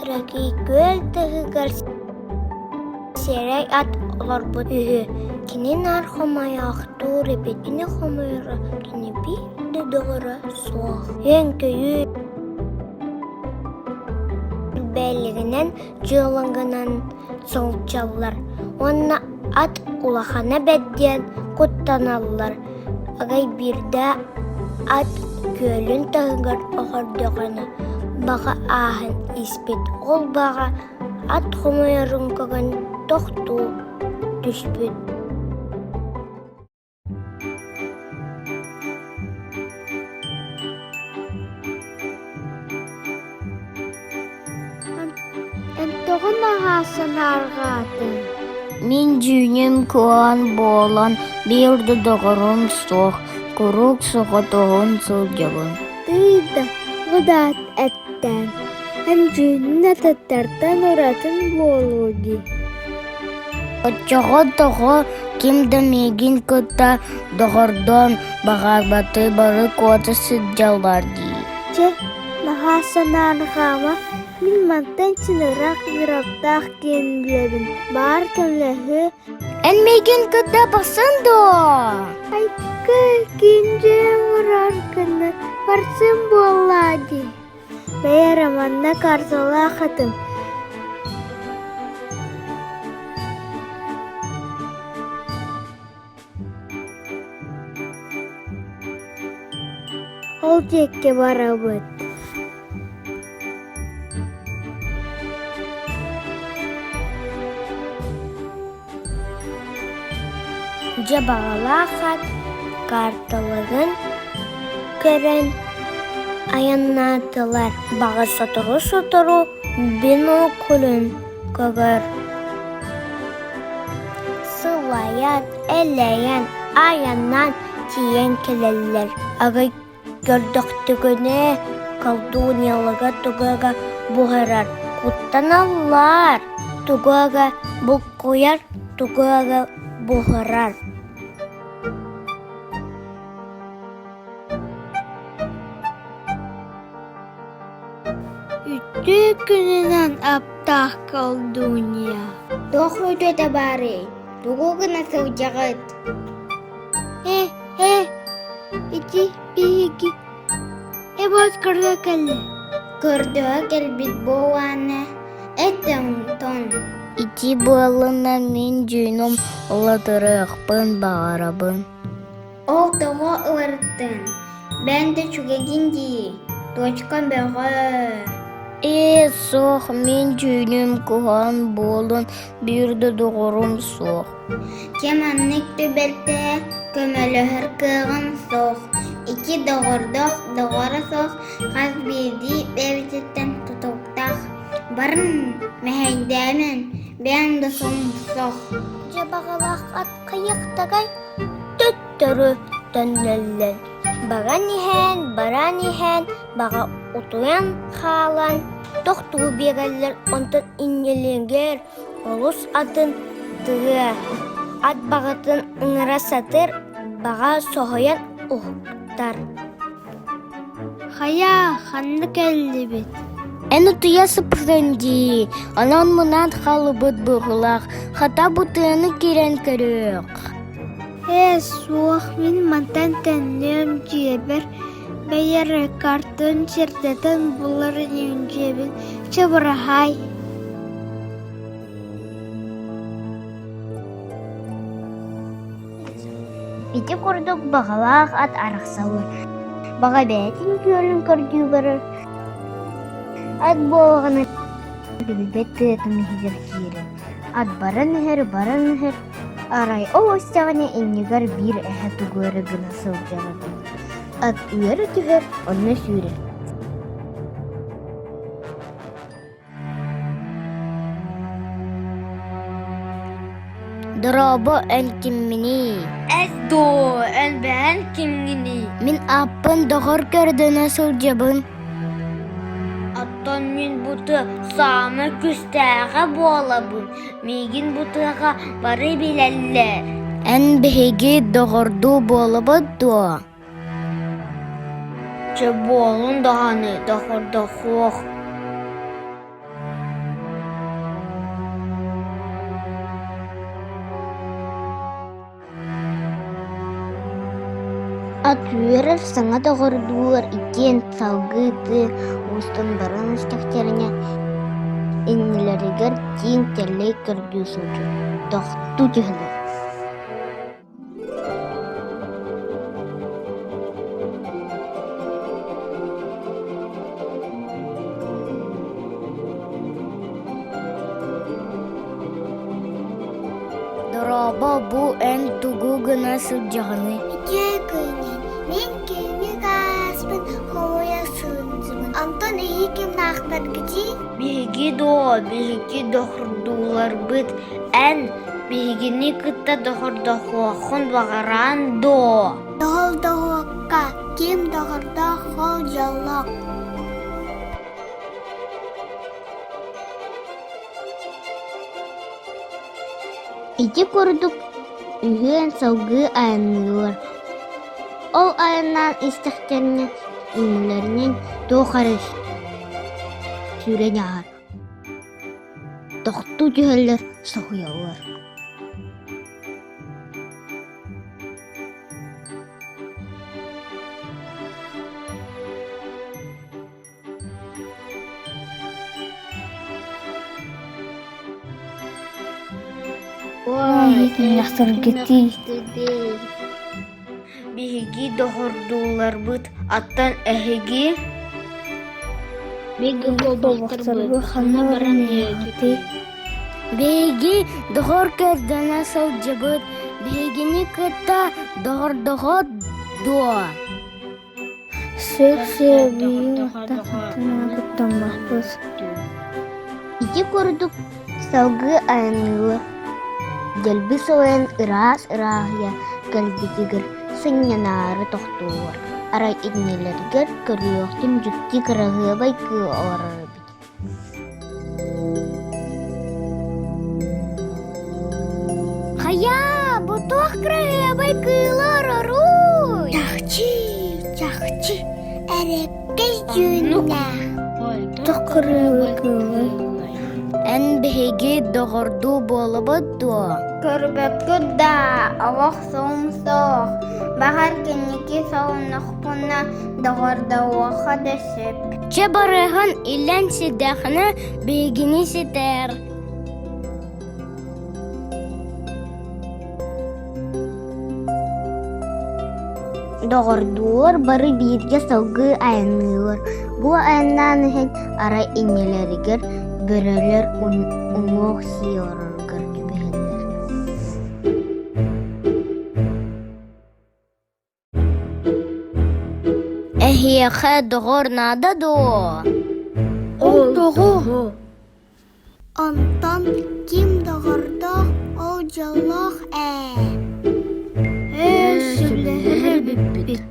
Кыракый күөл тыһыгар сиэрэй ат олорбут үһү. Кини наар хомойоохтуур эбит. Кини хомойоро кини биир да доҕоро суох. Үөн-көйүү бэлигинэн дьыалаҥынан сылдьаллар уонна ат улахана бэрт диэн куттаналлар. Арай биирдэ ат күөлүн таһыгар оһордоҕуна баҕа ааһан испит. Ол баҕа ат хомойорун көрөн тохтуу түспүт. Эн тоҕо наһаа санаарҕаатыҥ? Мин дьүнүм куһаҕан буолан биир да доҕорум суох, куруук соҕотоҕун сылдьабын. Тыый да, быдаат эттээн, эн дьүнүн атыттартан уратын буолуо дии. Оччоҕо тоҕо ким да миигин кытта доҕордоон баҕарбаты бары куота сылдьаллар дии. Чэ, наһаа санаарҕаама, мин мантан чыныраах ыраптаах диэн билэбин, баар көмөлөһүө. Эн миигин кытта барсан дуо? Айка, киндьэ оҥорор гына барсым буоллаа дии. Бэйэ эрэ манна карталаах этим. Ол диэки барабыт. Дьэ баҕалаах ат карталарын көрөн айаннаатылар. Баҕа сотору-сотору биноклүн көрөр. Сылайан, элэйэн, айаннаан тиийэн кэлэллэр. Арай көрдөхтүгүнэ колдуньялара тугу эрэ буһарар, куттаналлар, тугу эрэ буккуйар, тугу эрэ буһарар. Үтүө күнүнэн аптаах колдунья. Туох үтүөтэ баарый? Тугу гына сылдьаҕыт? Э, э, ити биһиги эбот көргө кэллэ. Көрдөһө кэлбит буолааны эт онтон. Ити буоллунна мин дьүнүм улатырыахпын баҕарабын. Ол тоҕо ыларыттын? Бэйэҥ да үчүгэйгин дии, точка бөҕө. Ээ, суох, мин дьүнүм куһаҕан буолан биир да доҕорум суох. Чэ маннык түбэлтэҕэ көмөлөһөр кыаҕым суох, ити доҕордоох доҕоро суох хас биирдии бэйэбититтэн тутулуктаах. Барын мэһэйдээмэҥ, бэйэҥ да сомсох. Дьэ баҕалаах ат хайыахтарай төттөрү төннөллөр. Баран иһэн, баран иһэн, баҕа утуйан хаалан тохтуу биэрэллэр, онтон иннилэригэр олус атын тыа ат баҕатын ыҥыра сатыыр, баҕа соһуйан уһуктар. Хайа, ханна кэллибит? Эн утуйа сыппытыҥ дии, онон мунаан хаалбыт быһыылаах, хата бу тыаны киирэн көрүөх. Ээ, суох, мин мантан төннүөм дьиэбэр бэйэр картын сирдэтэн булар инибин дьиэбин чэ быраһаай. Ити курдук баҕалаах ат арахсаллар. Баҕа бэйэтин күөлүн көрдүү барар, ат буоллаҕына билбэт тыатын иһигэр киирэр. Ат баран иһэр, баран иһэр, арай ол истэҕинэ иннигэр биир эһэ тугу эрэ гына сылдьар эбит. Ат үөрэ түһэр, онно сүүрэр. Дорообо, эн кимминий? Эс доо, эн бэйэҥ кимҥиний? Мин ааппын доҕор көрдөнө сылдьабын. Оттон мин бу тыа саамай күүстээҕэ буолабын. Миигин бу тыаҕа бары билэллэр. Эн биһиги доҕордуу буолабыт дуо? Чэ буолун даҕаны, доҕордоһуох. Ат үөрэр саҥа доҕордуулар иккиэн салгыы тыа устун баран истэхтэринэ, иннилэригэр тииҥ тэллэй көрдүү сылдьар, тохтуу түһэллэр. Дорообо, бу эн тугу гына сылдьаҕыный? Үтүө күнүн, мин күнүк ааспын хомуйа сылдьыбын. Онтон эһиги кимнаахтаргытый? Биһиги дуо, биһиги доҕордууларбыт. Эн биһигини кытта доҕордоһуоххун баҕараан дуо? Доҕолдоһуохха, ким доҕордоох ол дьоллоох. Ити курдук үһүөн салгыы айанныыллар. Ол айаннаан истэхтэринэ иннилэринэн туох эрэ сүүрэн ааһар, тохтуу түһэллэр, соһуйаллар. Сыргытыы Биһиги доҕордууларбыт, аттан эһиги Ханна баран иһэҕитий? Биһиги доҕор көрдөнө сылдьыбыт, биһигини кытта доҕордоһо дуо? Сөп сөбүйүн аттан хаттанаан куттаммаппыт. Ити курдук салгыы айанныылар дэлби сылайан ыраас ырааһыйа кэлбитигэр сынньанаары тохтууллар, арай иннилэригэр көрүөхтүн дьикти кыраһыабай кыыл олорор эбит. Хайа, бу туох кыраһыабай кыыла ороруй? Чахчы, чахчы, эрэккэй дьүннээх. Туох кыраһыабай кыылай? Эн биһиги доҕордуу буолабыт дуо? Көрбөккүт да, олох суум-суох. Баҕар кэнники солоннохпуна доҕордоһуохха да сөп. Чэ барыһын иллэн ситэххинэ биһигини ситэр. Доҕордуулар бары бииргэ салгыы айанныыллар. Бу айаннаан иһэн арай иннилэригэр бөрөлөр уҥуох сии олороргор түбэһэллэр. Эһиэхэ доҕор наада дуо? Ол тоҕо? Онтон ким доҕордоох, ол дьоллоох ээ. Ээ, сөбүлэһэр эбиппит.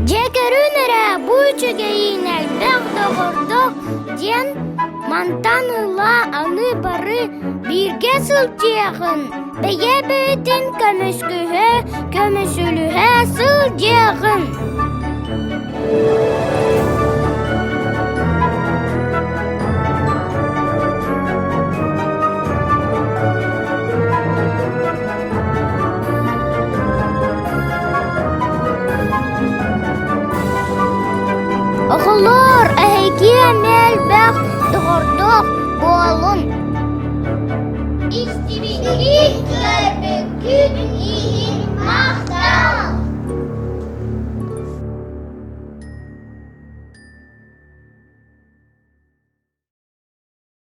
Дьэ көрүн эрэ, бу үчүгэйин элбэх доҕордоох диэн мантан ыла аны бары бииргэ сылдьыаҕын, бэйэ-бэйэтин көмүскүһэ, көмүсүлүһэ сылдьыаҕын. Оҕолоор, эһиги эмиэ элбэх доҕордоох буолун. Истибиккит, көрбүккүт иһин махтал!